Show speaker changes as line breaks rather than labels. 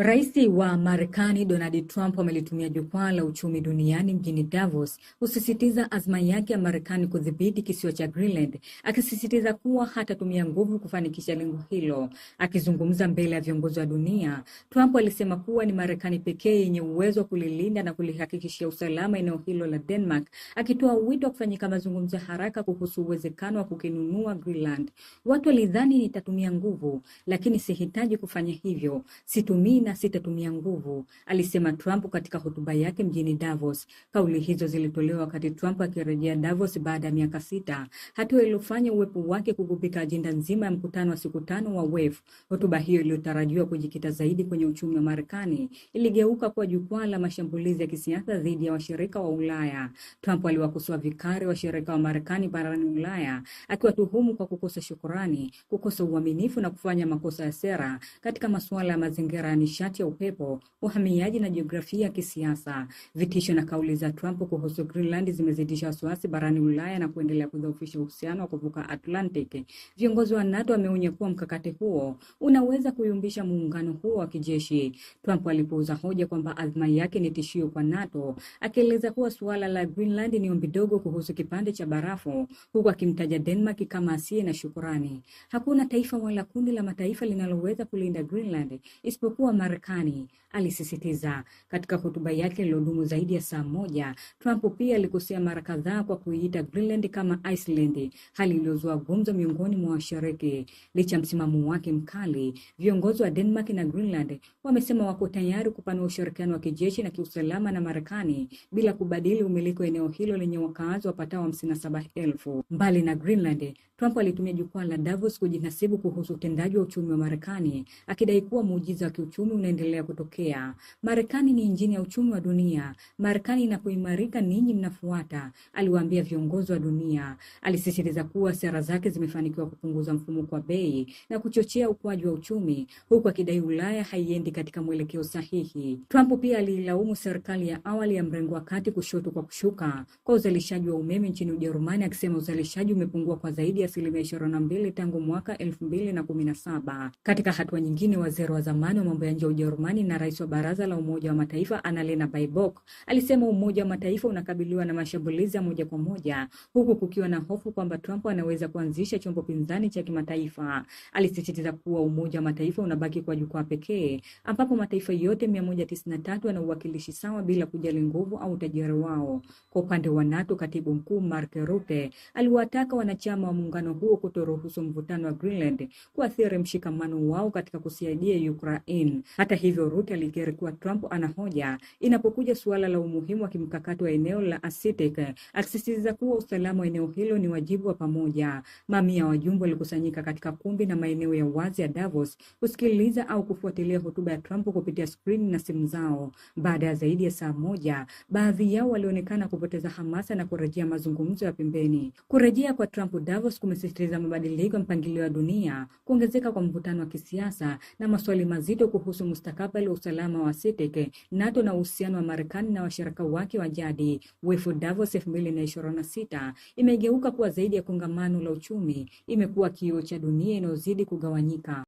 Rais wa Marekani Donald Trump amelitumia jukwaa la uchumi duniani mjini Davos kusisitiza azma yake ya Marekani kudhibiti kisiwa cha Greenland, akisisitiza kuwa hatatumia nguvu kufanikisha lengo hilo. Akizungumza mbele ya viongozi wa dunia, Trump alisema kuwa ni Marekani pekee yenye uwezo wa kulilinda na kulihakikishia usalama eneo hilo la Denmark, akitoa wito wa kufanyika mazungumzo ya haraka kuhusu uwezekano wa kukinunua Greenland. Watu walidhani nitatumia nguvu, lakini sihitaji kufanya hivyo. Situmii na sitatumia nguvu, alisema Trump katika hotuba yake mjini Davos. Kauli hizo zilitolewa wakati Trump akirejea Davos baada ya miaka 6, hatua iliyofanya uwepo wake kugubika ajenda nzima ya mkutano wa siku 5 wa WEF. Hotuba hiyo iliyotarajiwa kujikita zaidi kwenye uchumi wa Marekani iligeuka kuwa jukwaa la mashambulizi ya kisiasa dhidi ya washirika wa Ulaya. Trump aliwakosoa vikali washirika wa Marekani barani Ulaya, akiwatuhumu kwa kukosa shukurani, kukosa uaminifu na kufanya makosa ya sera katika masuala ya mazingira ya nishati ya upepo, uhamiaji na jiografia ya kisiasa. Vitisho na kauli za Trump kuhusu Greenland zimezidisha wasiwasi barani Ulaya na kuendelea kudhoofisha uhusiano wa kuvuka Atlantic. Viongozi wa NATO wameonya kuwa mkakati huo unaweza kuyumbisha muungano huo wa kijeshi. Trump alipuuza hoja kwamba azma yake ni tishio kwa NATO, akieleza kuwa suala la Greenland ni ombi dogo kuhusu kipande cha barafu, huku akimtaja Denmark kama asiye na shukurani. Hakuna taifa wala kundi la mataifa linaloweza kulinda Greenland isipokuwa Marekani, alisisitiza. Katika hotuba yake iliyodumu zaidi ya saa moja, Trump pia alikosea mara kadhaa kwa kuiita Greenland kama Iceland, hali iliyozua gumzo miongoni mwa washiriki. Licha msimamo wake mkali, viongozi wa Denmark na Greenland wamesema wako tayari kupanua ushirikiano wa kijeshi na kiusalama na Marekani bila kubadili umiliki wa eneo hilo lenye wakaazi wapatao 57,000. Mbali na Greenland, Trump alitumia jukwaa la Davos kujinasibu kuhusu utendaji wa uchumi wa Marekani, akidai kuwa muujiza wa kiuchumi unaendelea kutokea. Marekani ni injini ya uchumi wa dunia. Marekani inapoimarika ninyi mnafuata, aliwaambia viongozi wa dunia. Alisisitiza kuwa sera zake zimefanikiwa kupunguza mfumuko wa bei na kuchochea ukuaji wa uchumi, huku akidai Ulaya haiendi katika mwelekeo sahihi. Trump pia aliilaumu serikali ya awali ya mrengo wa kati kushoto kwa kushuka kwa uzalishaji wa umeme nchini Ujerumani, akisema uzalishaji umepungua kwa zaidi ya 22% tangu mwaka 2017. Katika hatua nyingine, waziri wa zamani wa mambo ya nje wa Ujerumani na rais wa Baraza la Umoja wa Mataifa Annalena Baerbock alisema Umoja wa Mataifa unakabiliwa na mashambulizi ya moja kwa moja, huku kukiwa na hofu kwamba Trump anaweza kuanzisha chombo pinzani cha kimataifa. Alisisitiza kuwa Umoja wa Mataifa unabaki kwa jukwaa pekee ambapo mataifa yote 193 yana uwakilishi sawa bila kujali nguvu au utajiri wao. Kwa upande wa NATO, katibu mkuu Mark Rutte aliwataka wanachama wa muungano huo kutoruhusu mvutano wa Greenland kuathiri mshikamano wao katika kusaidia Ukraine. Hata hivyo, Rutte alikiri kuwa Trump ana hoja inapokuja suala la umuhimu wa kimkakati wa eneo la Arctic, akisisitiza kuwa usalama wa eneo hilo ni wajibu wa pamoja. Mamia ya wajumbe walikusanyika katika kumbi na maeneo ya wazi ya Davos kusikiliza au kufuatilia hotuba ya Trump kupitia skrini na simu zao. Baada ya zaidi ya saa moja, baadhi yao walionekana kupoteza hamasa na kurejea mazungumzo ya pembeni. Kurejea kwa Trump Davos kumesisitiza mabadiliko ya mpangilio wa dunia, kuongezeka kwa mvutano wa kisiasa na maswali mazito kuhusu mustakabali wa usalama wa Arctic, NATO na uhusiano wa Marekani na washirika wake wa jadi. WEF Davos 2026 imegeuka kuwa zaidi ya kongamano la uchumi, imekuwa kioo cha dunia inayozidi kugawanyika.